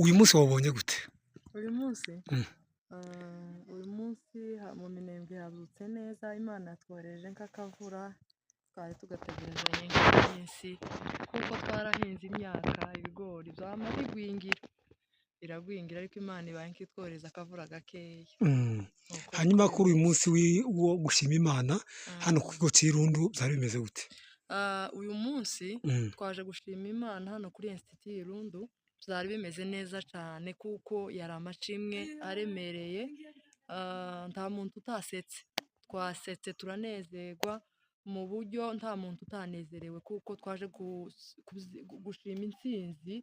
Uyu munsi wawubonye gute? Uyu munsi Mm. Uyu munsi mu Minembwe hazutse neza. Imana yatwohereje nk'akavura twari tugategerezanye nk'iminsi, kuko twarahinze imyaka, ibigori byama bigwingira, biragwingira, ariko Imana ibaye nk'itwohereza akavura gakeya. Nuko Hanyuma bimeze. Kuri uyu munsi wo gushima Imana hano ku kigo cy'Irundu byari bimeze gute? Uyu munsi twaje gushima Imana hano kuri Institut Irundu, byari bimeze neza cyane kuko yari amashimwe aremereye. Nta muntu utasetse, twasetse turanezerwa mu buryo nta muntu utanezerewe, kuko twaje gushima intsinzi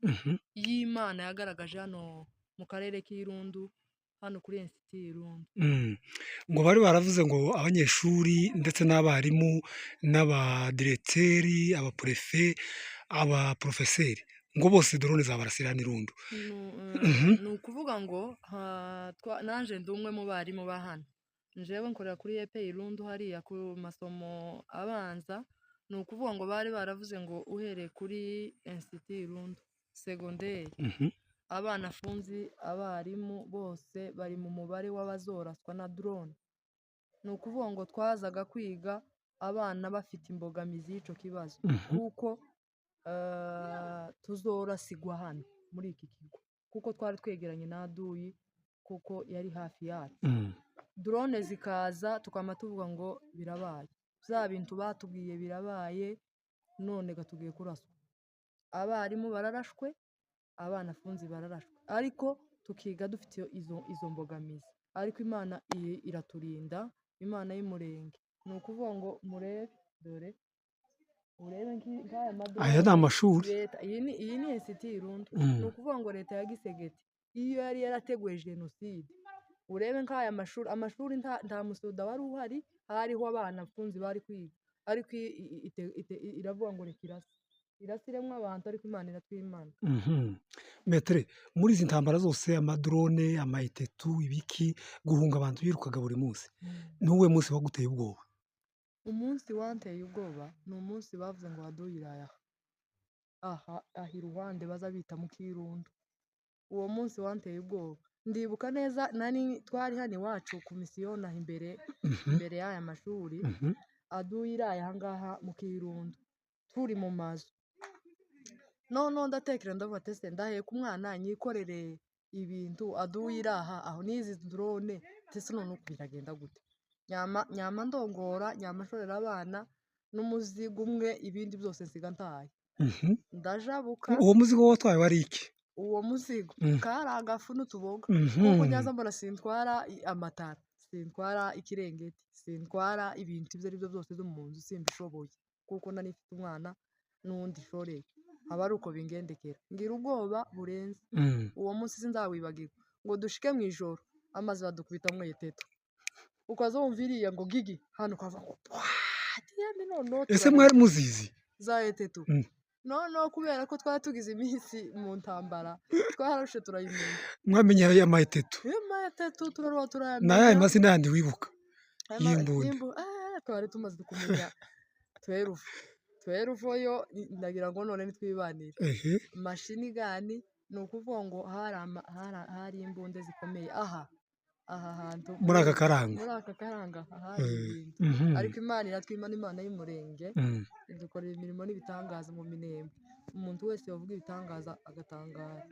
y'Imana yagaragaje hano mu karere k'Irundu, hano kuri Institut Irundu. Ngo bari baravuze ngo abanyeshuri ndetse n'abarimu n'abadiregiteri, abaperefe, abaporofeseri, ngo bose drone zabarasira hano Irundu. Ni ukuvuga ngo nanje ndi umwe mu barimu ba hano, njewe nkorera kuri EP Irundu hariya ku masomo abanza. Ni ukuvuga ngo bari baravuze ngo uhereye kuri Institut Irundu segonderi, abana funzi, abarimu bose bari mu mubare w'abazoraswa na drone. Ni ukuvuga ngo twazaga kwiga abana bafite imbogamizi y'icyo kibazo, kuko tuzorasigwa hano muri iki kigo, kuko twari twegeranye na aduyi, kuko yari hafi yacu. Drone zikaza tukaba tuvuga ngo birabaye, bya bintu batubwiye birabaye, none ga tugiye kuraswa. Abarimu bararashwe, abana funzi bararashwe, ariko tukiga dufite izo mbogamizi, ariko Imana iraturinda, Imana y'umurenge. Ni ukuvuga ngo murebe, dore urebe nk'aya Aya ni madrone amashuri. Leta iyi ni Institut Irundu. Ni ukuvuga ngo leta ya Gisegeti iyo yari yarateguye jenoside, urebe nk'aya mashuri, amashuri nta musoda wari uhari, hariho abana mfunzi bari kwiga, ariko iravuga ngo reka irase, irasiremo abantu, ariko Imana iratwimana. Maître, muri izi ntambara zose, amadrone, amayetetu, ibiki, guhunga, abantu birukaga buri munsi, ni uwuhe munsi waguteye ubwoba? Umunsi wanteye ubwoba ni umunsi bavuze ngo aduyi iraye aha aha iruhande baza bita mu Kirundo. Uwo munsi wanteye ubwoba, ndibuka neza, nari twari hano iwacu ku misiyoni aho imbere, imbere y'aya mashuri. Aduyi iraye aha ngaha mu Kirundo, turi mu mazu. Noneho ndatekereza, ndavuga ati: "Ese ndaheka umwana nyikorere ibintu, aduyi iri aha aho n'izi drone, ese none biragenda gute?" Nyama nyama ndongora, nyama nshorera abana n'umuzigo umwe, ibindi byose nsiga ntaye. Ndajabuka. Uwo muzigo watwaye wari iki? Uwo muzigo kari agafu n'utuboga, kuko nyaza mbona sintwara amatara, sintwara ikirengeti, sintwara ibintu ibyo ari byo byose byo mu nzu, simbishoboye, kuko nari mfite umwana n'uwundi nshoreye, aba ari uko bingendekera. Ngira ubwoba burenze. Uwo munsi sinzawibagirwa. Ngo dushike mu ijoro, amazi badukubitamwo eteto, ukaza wumva iriya ngo gigi hano, ukavuga ngo pwa tiyende, noneho Ese turarira. Mwari muzizi? Za eteto. Noneho kubera ko twari tugize iminsi mu ntambara, twararushe turayimenya. Mwamenye aya mayetetu? Iyo eteto turaruha Ni turayamenya. ayahe mazina yandi wibuka y'imbunda? Twari tumaze kumenya twerufu, twerufu yo ndagira ngo none nitwibanire. Machine gun, ni ukuvuga ngo hari imbunda zikomeye aha hantu. Muri aka karango. Muri aka karanga aha hari ibintu, ariko Imana iratwima, n'Imana y'umurenge idukorera imirimo n'ibitangaza mu Minembwe, umuntu wese yavuga ibitangaza agatangara.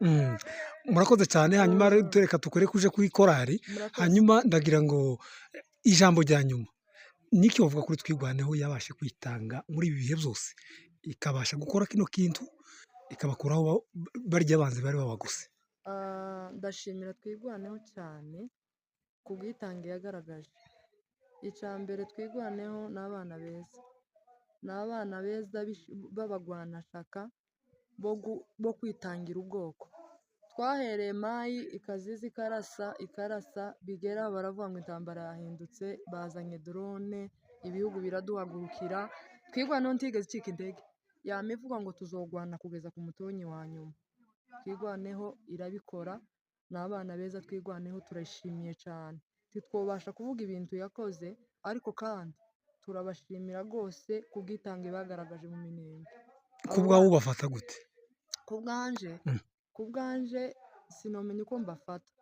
Murakoze cyane. Hanyuma rero reka tukore kuje kuri korari. Murakoze. Hanyuma ndagira ngo ijambo rya nyuma niki wavuga kuri Twirwaneho yabashe kwitanga muri ibi bihe byose, ikabasha gukora kino kintu, ikabakuraho barya abanzi bari babagose? Ndashimira Twirwaneho cyane ku bwitange yagaragaje. Icya mbere, Twirwaneho ni abana beza, ni abana beza b'abagwanashaka bo kwitangira ubwoko. Twahereye mayi ikaziza ikarasa ikarasa, bigera baravuga ngo intambara yahindutse, bazanye drone, ibihugu biraduhagurukira. Twirwaneho ntigeze icika intege, yama ivuga ngo tuzogwana kugeza ku mutonyi wa nyuma. Twirwaneho irabikora, ni abana beza. Twirwaneho turayishimiye cyane. Ntitwobasha kuvuga ibintu yakoze, ariko kandi turabashimira rwose ku bwitange bagaragaje mu Minembwe. Ku bwawe ubafata gute? Ku bwanje, ku bwanje Sinomenya uko mbafata,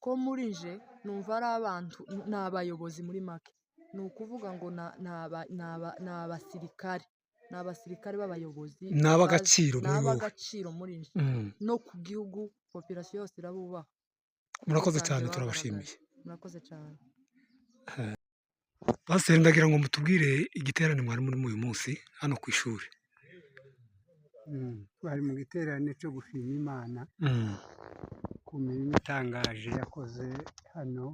ko muri nje numva ari abantu, ni abayobozi muri make. Ni ukuvuga ngo ni abasirikare, ni abasirikare b'abayobozi. Ni ab'agaciro ni muri wowe. Ab'agaciro muri nje no ku gihugu, population yose irabubaha. Murakoze Ubwitange cyane, bagaragaje. turabashimiye. Murakoze cyane. Pasiteri, ndagira ngo mutubwire igiterane mwari murimo uyu munsi hano ku ishuri. Twari mu giterane cyo gushima Imana ku mirimo itangaje yakoze hano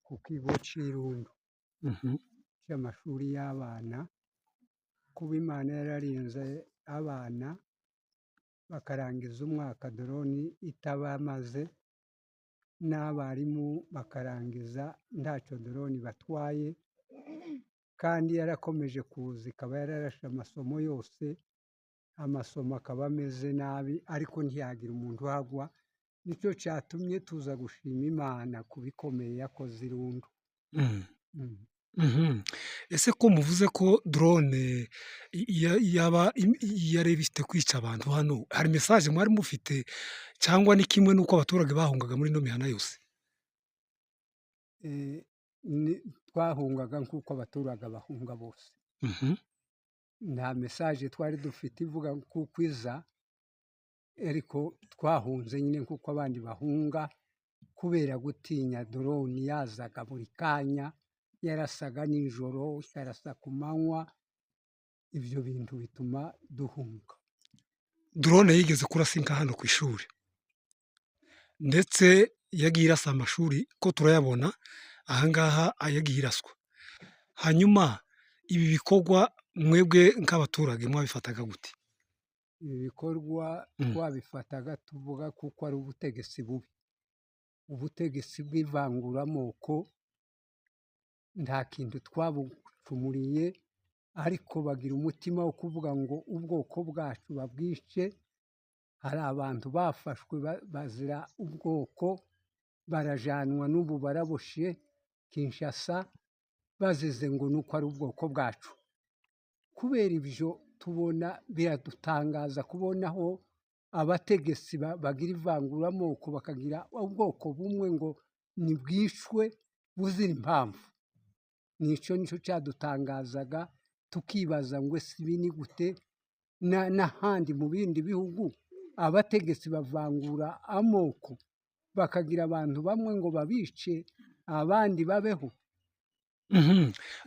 ku kigo cy'Irundu cy'amashuri y'abana, kuba Imana yararinze abana bakarangiza umwaka drone itabamaze, n'abarimu bakarangiza ntacyo drone batwaye, kandi yarakomeje kuza ikaba yararashe amasomo yose, amasomo akaba ameze nabi ariko ntiyagira umuntu uhagwa. Nicyo cyatumye tuza gushima Imana ku bikomeye yakoze Irundu. Ese ko muvuze ko drone yaba yari ifite kwica abantu hano, hari message mwari mufite, cyangwa ni kimwe n'uko abaturage bahungaga muri ino mihana yose? Twahungaga nk'uko abaturage bahunga bose. Nta message twari dufite ivuga kuko iza, ariko twahunze nyine nk'uko abandi bahunga, kubera gutinya drone yazaga buri kanya, yarasaga nijoro, ikarasa ku manywa, ibyo bintu bituma duhunga. Drone yigeze kurasa inka hano ku ishuri, ndetse yagiye irasa amashuri ko turayabona ahangaha yagiye iraswa. Hanyuma ibi bikorwa mwebwe nk'abaturage mwabifataga gute? Ibi bikorwa twabifataga tuvuga kuko ari ubutegetsi bubi, ubutegetsi bw'ivanguramoko. Nta kintu twabucumuriye, ariko bagira umutima wo kuvuga ngo ubwoko bwacu babwice. Hari abantu bafashwe bazira ubwoko, barajanwa, n'ubu baraboshe Kinshasa, bazize ngo ni uko ari ubwoko bwacu. Kubera ibyo tubona biradutangaza kubona aho abategetsi bagira ivanguramoko, bakagira ubwoko bumwe ngo nibwicwe buzira impamvu. Nicyo nicyo cyadutangazaga, tukibaza ngo ese ibi ni gute? N'ahandi mu bindi bihugu abategetsi bavangura amoko, bakagira abantu bamwe ngo babice, abandi babeho.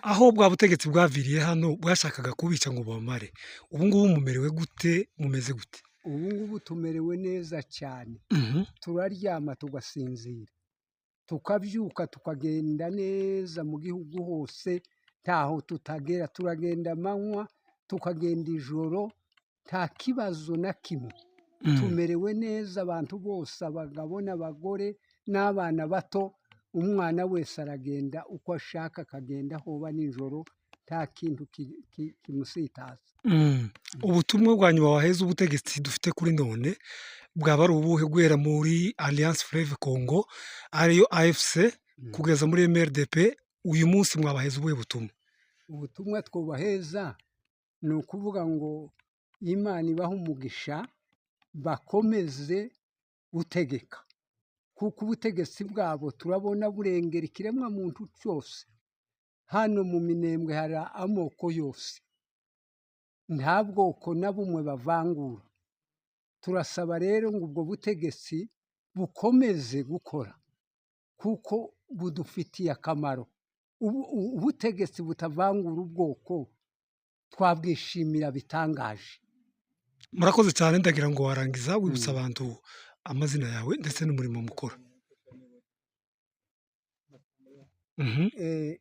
Aho bwa butegetsi bwaviriye hano bwashakaga kubica ngo bubamare, ubu ngubu mumerewe gute, mumeze gute? Ubu ngubu tumerewe neza cyane. Turaryama tugasinzira, tukabyuka tukagenda neza mu gihugu hose, ntaho tutagera. Turagenda amanywa, tukagenda ijoro, nta kibazo na kimwe. Tumerewe neza abantu bose, abagabo n'abagore n'abana bato. Umwana wese aragenda uko ashaka, akagenda hoba nijoro, nta kintu kimusitaza. Ubutumwa bwa nyuma waheza ubutegetsi dufite kuri none bwaba ari ubuhe, guhera muri Alliance Fleuve Congo ariyo AFC kugeza muri MRDP uyu munsi, mwabaheza ubuhe butumwa? Ubutumwa twubaheza ni ukuvuga ngo Imana ibahe umugisha, bakomeze gutegeka, kuko ubutegetsi bwabo turabona burengera ikiremwamuntu cyose. Hano mu Minembwe hari amoko yose, nta bwoko na bumwe bavangura. Turasaba rero ngo ubwo butegetsi bukomeze gukora kuko budufitiye akamaro. Ubutegetsi butavangura ubwoko twabwishimira bitangaje. Murakoze cyane. Ndagira ngo warangiza wibutsa abantu amazina yawe ndetse n'umurimo mukora.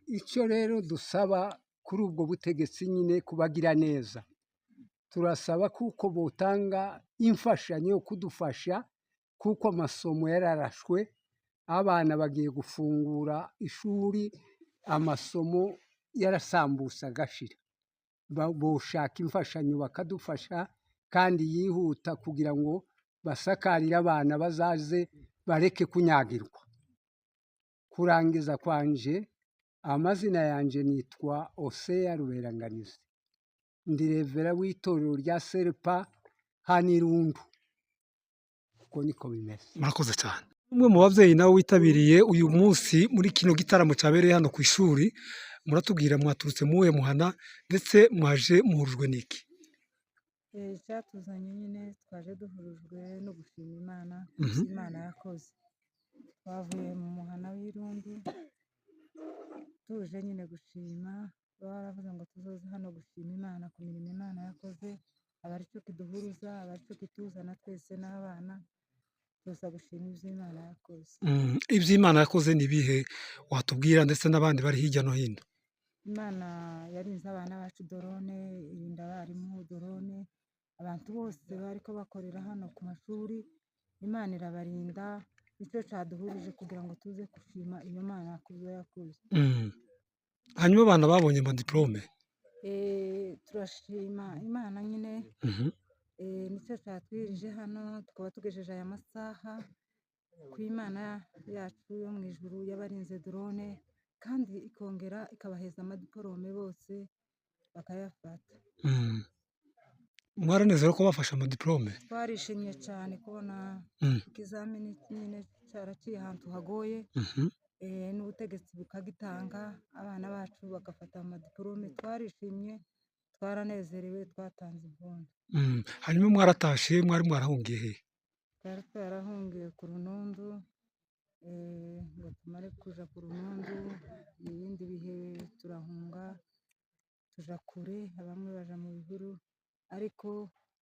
Icyo rero dusaba kuri ubwo butegetsi nyine kubagira neza, turasaba kuko botanga imfashanyo yo kudufasha, kuko amasomo yararashwe, abana bagiye gufungura ishuri, amasomo yarasambutse agashira. Boshaka imfashanyo bakadufasha kandi yihuta, kugira ngo basakarire abana bazaze bareke kunyagirwa. Kurangiza kwanje, amazina yanje nitwa Oseya Ruberanganizi, ndi revera w'itorero rya Serepa hano Irundu. Uko niko bimeze. Murakoze cyane. Umwe mu babyeyi nawe witabiriye uyu munsi muri kino gitaramo cyabereye hano ku ishuri, muratubwira mwaturutse muwuhe muhana, ndetse mwaje muhurujwe n'iki? Icyatuzanye nyine, twaje duhurujwe no gushima Imana ibyo Imana yakoze. Twavuye mu muhana w'Irundu tuje nyine gushima. Baravuze ngo tuzoze hano gushima Imana ku mirimo Imana yakoze, aba aricyo kiduhuruza, aba aricyo kituzana twese n'abana, tuza gushima ibyo Imana yakoze. Ibyo Imana yakoze ni ibihe watubwira, ndetse n'abandi bari hirya no hino? Imana yarinze abana bacu drone, irinda abarimu drone, abantu bose bariko bakorera hano ku mashuri, Imana irabarinda. Nicyo cyaduhurije kugira ngo tuze gushima iyo Mana ku byo yakoze. Hanyuma abana babonye amadiporome? Turashima Imana nyine. Nicyo cyatwirije hano, tukaba tugejeje aya masaha ku Imana yacu yo mu ijuru yabarinze drone, kandi ikongera ikabaheza amadiporome bose bakayafata. Mwaranezerewe ko bafashe amadiporome? Twarishimye cyane kubona ikizamini nyine cyaraciye ahantu hagoye, n'ubutegetsi bukagitanga, abana bacu bagafata amadiporome. Twarishimye, twaranezerewe, twatanze impundu. Hanyuma mwaratashe, mwari mwarahungiye he? Twari twarahungiye ku Runundu, ngo tumare kuja ku Runundu, ibindi bihe turahunga tuja kure, bamwe baja mu bihuru, ariko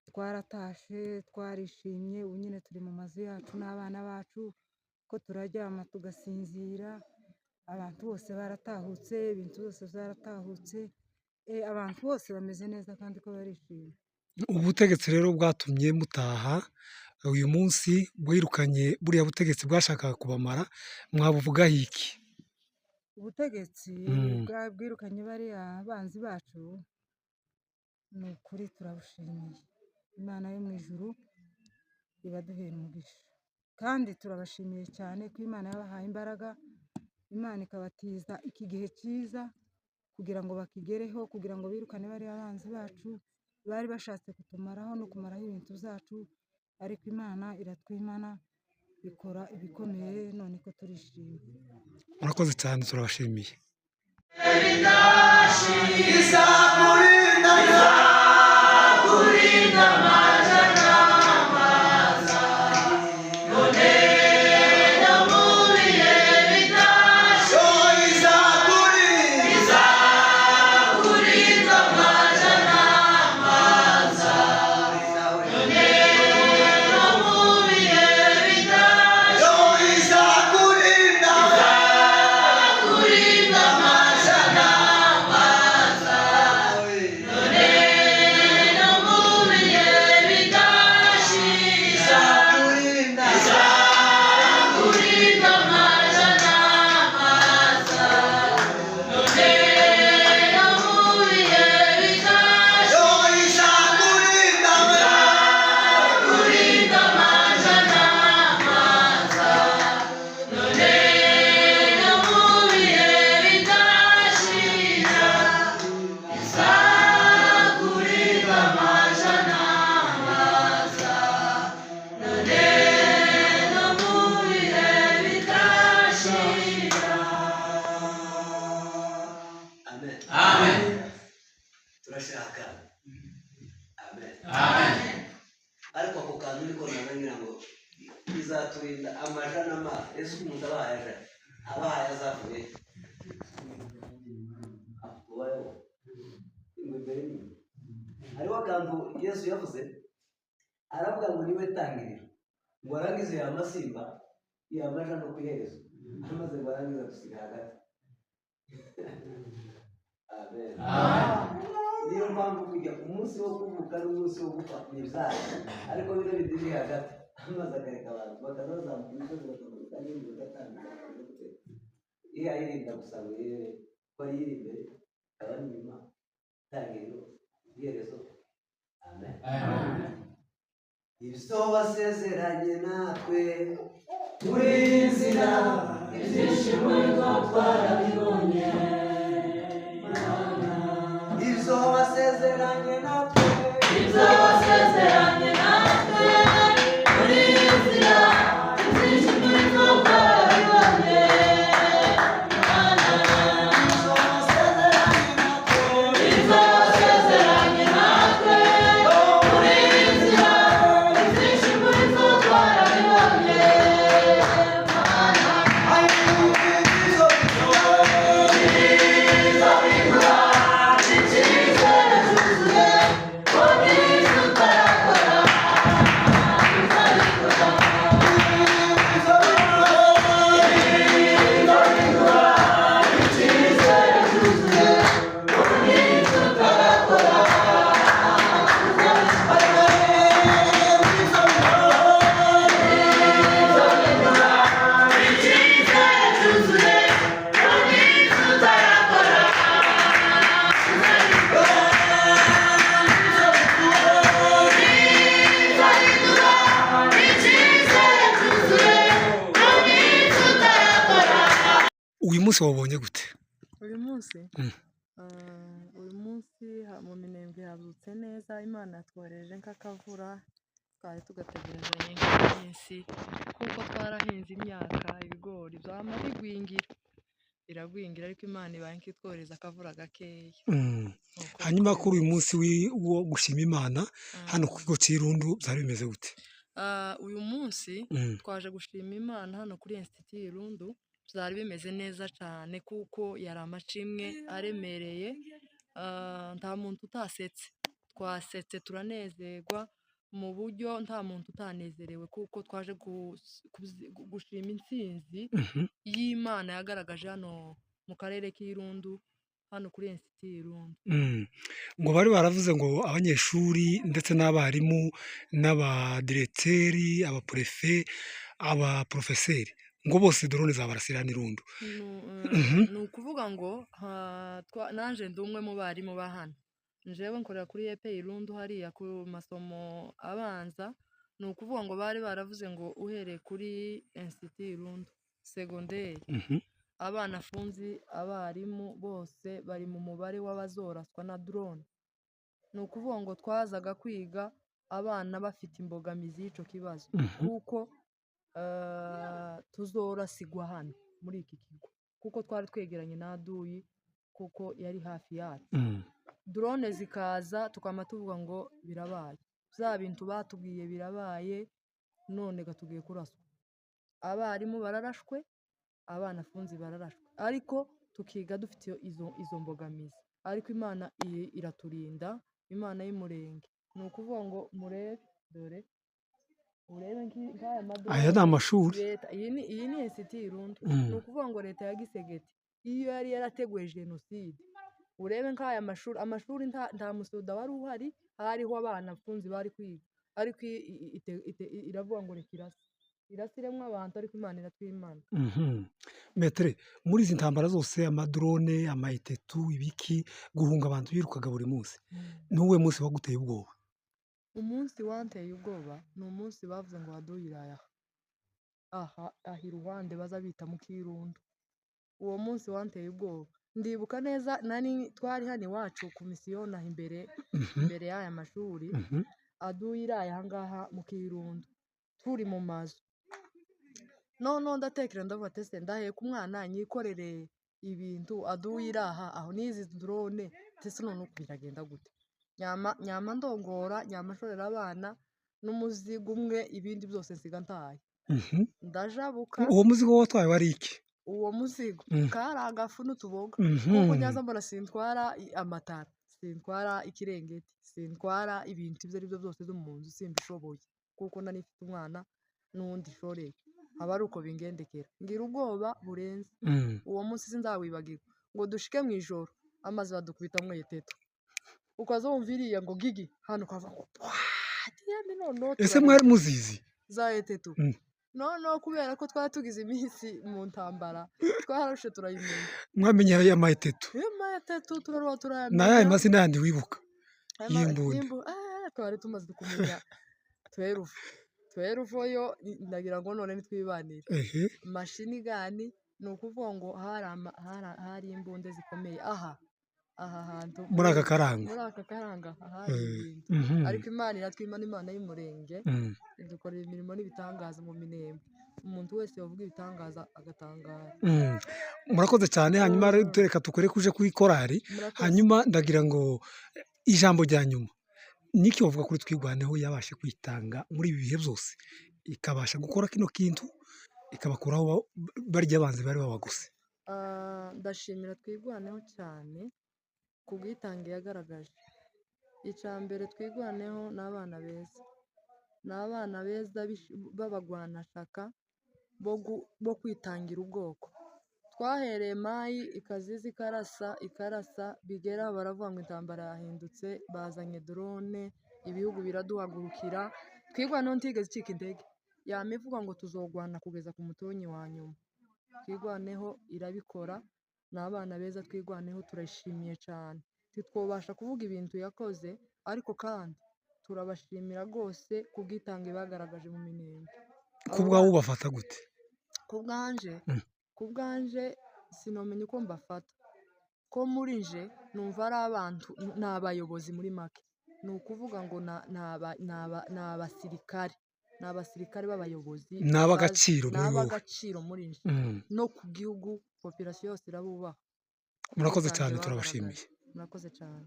twaratashe, twarishimye. Ubu nyine turi mu mazu yacu n'abana bacu, ko turaryama tugasinzira. Abantu bose baratahutse, ibintu byose byaratahutse, abantu bose bameze neza kandi ko barishimye. Ubutegetsi rero bwatumye mutaha uyu munsi, bwirukanye buriya butegetsi bwashakaga kubamara, mwabuvugaho iki? Ubutegetsi bwirukanye bariya banzi bacu, ni ukuri turabushimiye. Imana yo mu ijuru ibaduhera umugisha, kandi turabashimiye cyane ko Imana yabahaye imbaraga, Imana ikabatiza iki gihe cyiza kugira ngo bakigereho, kugira ngo birukane bariya banzi bacu bari bashatse kutumaraho no kumaraho ibintu byacu, ariko Imana iratwimana ikora ibikomeye, none ko turishimye. Murakoze cyane, turabashimiye. Izakurinda, izakurinda amaja n'amaza, none no mu bihe bidashira. Izakurinda, izakurinda amaja n'amaza, none no mu bihe bidashira. Izakurinda, izakurinda amaja n'amaza, none no mu bihe bidashira. Izakurinda, izakurinda amaja n'amaza, none no mu bihe bidashira. Izakurinda, izakurinda amaja n'amaza, none no mu bihe bidashira. Izakurinda amaja n'amaza, none no mu bihe bidashira. Amen. Amen. Turashaka. Amen. Amen. Ariko ako kantu niko narangira ngo izaturinda amaja n'amazi. Ese umuntu abahaye aja, abahaye azavuye ubayeho ngo imbere n'inyuma. Hariho akantu Yesu yavuze, aravuga ngo niwe tangiriro, ngo arangize ya masimba yamaja no ku iherezo, amaze ngo arangize gusiga hagati. Amen. Niyo mpamvu kujya umunsi wo kuvuka n'umunsi wo gupfa ni ibyaha, ariko bino bindi biri hagati, amazi akareka abantu bakaza bazamuka imisozi, bakamanuka n'ibindi bagatambika. Iyo ayirinda gusa ngo irebe ko ari iri imbere ikaba n'inyuma, itangiriro, iherezo. Amen. Ibyo wasezeranye natwe muri iyi nzira, Ibyinshi muri zo twarabibonye. Ibyo wasezeranye natwe, Ibyo wasezeranye natwe muri iyi nzira. Uyu munsi wawubonye gute? Uyu munsi Mm. Uyu munsi mu Minembwe habyutse neza, Imana yatwohereje nk'akavura twari tugategerezanye nk'iminsi, kuko twarahinze imyaka, ibigori byama bigwingira, biragwingira, ariko Imana ibaye nk'itwohereza akavura gakeya. Nuko Hanyuma kuri uyu bimeze. munsi wo gushima Imana hano ku kigo cy'Irundu byari bimeze gute? Uyu munsi twaje gushima Imana hano kuri Institut Irundu, byari bimeze neza cyane kuko yari amashimwe aremereye, nta muntu utasetse, twasetse turanezerwa mu buryo nta muntu utanezerewe, kuko twaje gushima intsinzi y'Imana yagaragaje hano mu karere k'Irundu, hano kuri Institut Irundu. Ngo bari baravuze ngo abanyeshuri ndetse n'abarimu n'abadireteri, abapurefe, abaporofeseri, ngo bose drone zabarasira n'Irundu. Ni ukuvuga ngo nanje ndi umwe mu barimu ba hano, njyewe nkorera kuri EP Irundu hariya ku masomo abanza. Ni ukuvuga ngo bari baravuze ngo uhereye kuri Institut Irundu segonderi, abana funzi, abarimu bose bari mu mubare w'abazoraswa na drone. Ni ukuvuga ngo twazaga kwiga abana bafite imbogamizi y'icyo kibazo, kuko tuzorasigwa hano muri iki kigo, kuko twari twegeranye na aduyi, kuko yari hafi yacu. Drone zikaza tukaba tuvuga ngo birabaye, bya bintu batubwiye birabaye, none tugiye kuraswa. Abarimu bararashwe, abana funzi bararashwe, ariko tukiga dufite izo mbogamizi, ariko Imana iraturinda, Imana y'umurenge. Ni ukuvuga ngo murebe, dore urebe nk'aya maduka. Aya ni amashuri. Leta iyi ni Institut Irundu. Ni ukuvuga ngo leta ya Gisegeti iyo yari yarateguye jenoside, urebe nk'aya mashuri, amashuri nta musoda wari uhari, hariho abana mfunzi bari kwiga, ariko iravuga ngo reka irase, irasiremo abantu, ariko Imana iratwimana. Metere, muri izi ntambara zose, amadrone, amayetetu, ibiki, guhunga abantu birukaga buri munsi, ni uwuhe munsi waguteye ubwoba? Umunsi wanteye ubwoba ni umunsi bavuze ngo waduhiraye aha aha iruhande baza bita mu Kirundo. Uwo munsi wanteye ubwoba, ndibuka neza, nari twari hano iwacu ku misiyoni aho imbere, imbere y'aya mashuri, aduyi iraye aha ngaha mu Kirundo, turi mu mazu. Noneho ndatekereza ndavuga ati ese ndaheka umwana nyikorere ibintu, aduyi iraha aho n'izi drone, ese none biragenda gute? Nyama ndongora, nyama nshorera abana n'umuzigo umwe, ibindi byose nsiga ntaye. Ndajabuka. Uwo muzigo watwaye wari iki? Uwo muzigo kari agafu n'utuboga, kuko nyaza mbona sintwara amatara, sintwara ikirengeti, sintwara ibintu ibyo ari byo byose byo mu nzu, simbishoboye, kuko nari mfite umwana n'uwundi nshoreye, aba ari uko bingendekera, ngira ubwoba burenze. Uwo munsi sinzawibagirwa, ngo dushike mu ijoro amazi badukubitamwo eteto, ukaza wumva iriya ngo gigi hano, ukava ngo pwa, noneho Ese mwari muzizi? Za eteto. Noneho kubera ko twari tugize iminsi mu ntambara, twararushe turayimenya. Mwamenye aya mayetetu? Amayetetu turaruha turayamenya. Ni ayahe mazina yandi wibuka y'imbunda? Twari tumaze kumenya twerufu, twerufu yo ndagira ngo none nitwibanire. Mashini gani, ni ukuvuga ngo hari imbunda zikomeye aha hantu muri aka karango. Muri aka karanga hari ibintu, ariko Imana iratwimana, Imana y'umurenge idukorera imirimo n'ibitangaza mu Minembwe, umuntu wese wavuga ibitangaza agatangara. Murakoze cyane. Hanyuma reka tukore kuje kuri korari. Hanyuma ndagira ngo ijambo rya nyuma, niki wavuga kuri Twirwaneho yabashe kwitanga muri ibi bihe byose, ikabasha gukora kino kintu, ikabakuraho barya abanzi bari babagose? Ndashimira Twirwaneho cyane ku bwitange yagaragaje. Icya mbere, Twirwaneho ni abana beza, ni abana beza b'abagwanashaka bo kwitangira ubwoko. Twahereye mayi ikaziza ikarasa ikarasa, bigera baravuga ngo intambara yahindutse, bazanye drone, ibihugu biraduhagurukira. Twirwaneho ntigeze icika intege, yama ivuga ngo tuzogwana kugeza ku mutonyi wa nyuma. Twirwaneho irabikora, ni abana beza. Twirwaneho turayishimiye cyane, ntitwobasha kuvuga ibintu yakoze, ariko kandi turabashimira rwose ku bwitange bagaragaje mu Minembwe. Ku bwawe ubafata gute? Ku bwanje, ku bwanje Sinomenya uko mbafata, ko muri nje numva ari abantu, ni abayobozi muri make. Ni ukuvuga ngo ni abasirikare, ni abasirikare b'abayobozi. Ni ab'agaciro ni muri wowe. Ab'agaciro muri nje no ku gihugu, population yose irabubaha. Murakoze Ubwitange cyane, bagaragaje. turabashimiye. Murakoze cyane.